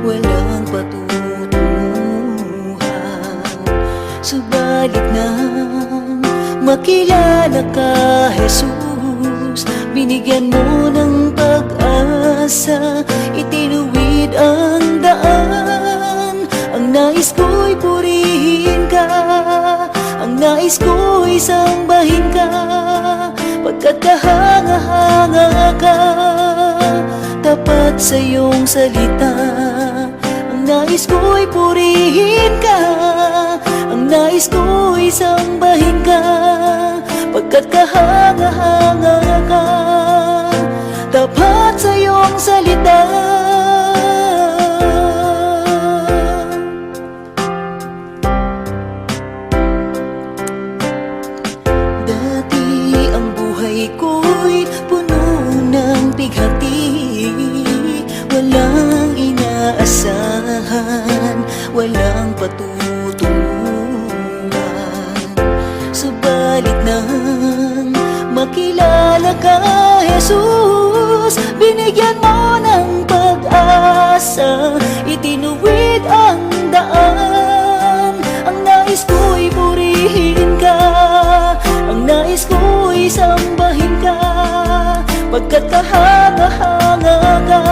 Walang patutunguhan. Subalit nang makilala ka, Jesus, binigyan mo ng pag-asa, itinuwid ang daan. Ang nais ko'y purihin ka, ang nais ko'y sambahin ka, pagkat kahanga-hanga ka, tapat sa iyong salita. Ang nais ko'y purihin ka, ang nais ko'y sambahin ka, pagkat kahanga-hanga ka, tapat sa iyong salita. Dati ang buhay ko'y puno ng pighati, walang inaasahan, walang patutunguhan. Subalit nang makilala ka, Jesus, binigyan mo ng pag-asa, itinuwid ang daan. Ang nais ko'y purihin ka, ang nais ko'y sambahin ka, pagkat kahanga-hanga ka,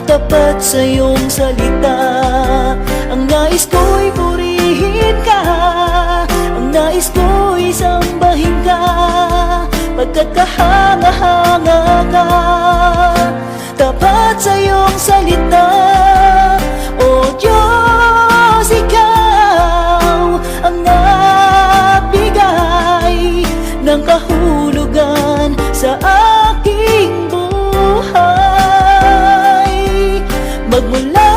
tapat sa iyong salita. Ang nais ko'y purihin ka, ang nais ko'y sambahin ka, pagkat kahanga-hanga ka, tapat sa iyong salita. O Diyos, Ikaw ang nagbigay ng kahulugan sa aking buhay. Magmula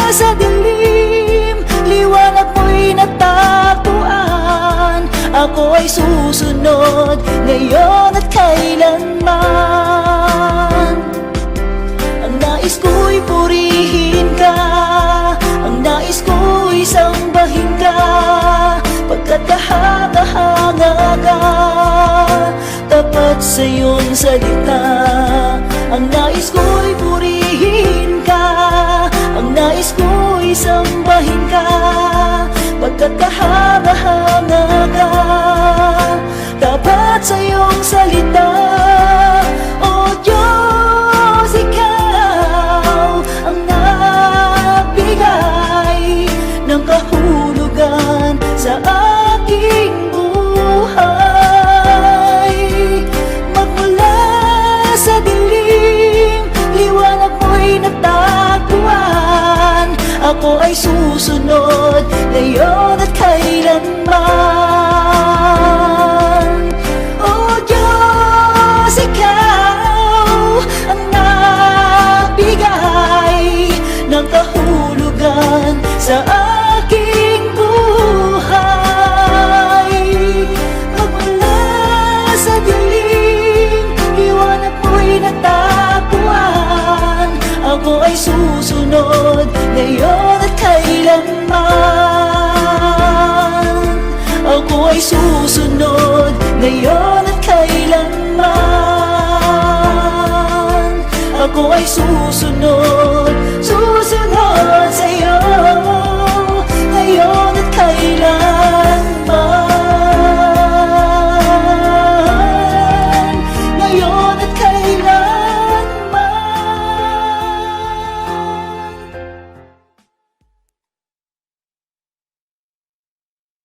sa dilim, liwanag mo'y natagpuan. Ako ay susunod ngayon at kailanman. Ang nais ko'y purihin ka, ang nais ko'y sambahin ka, pagkat kahanga-hanga ka, tapat sa iyong salita. Ang nais ko'y purihin ka, ang nais ko'y sambahin ka, pagkat kahanga-hanga ka, tapat sa iyong salita. O Diyos, Ikaw ang nagbigay ng kahulugan sa aking buhay. Magmula sa dilim, liwanag mo'y natagpuan. Ako ay susunod ngayon at kailanman. O Diyos, Ikaw ang nagbigay ng kahulugan sa aking buhay. Magmula sa dilim, liwanag mo'y natagpuan. Ako ay susunod ngayon at kailanman. Ako ay susunod ngayon at kailanman. Ako ay susunod.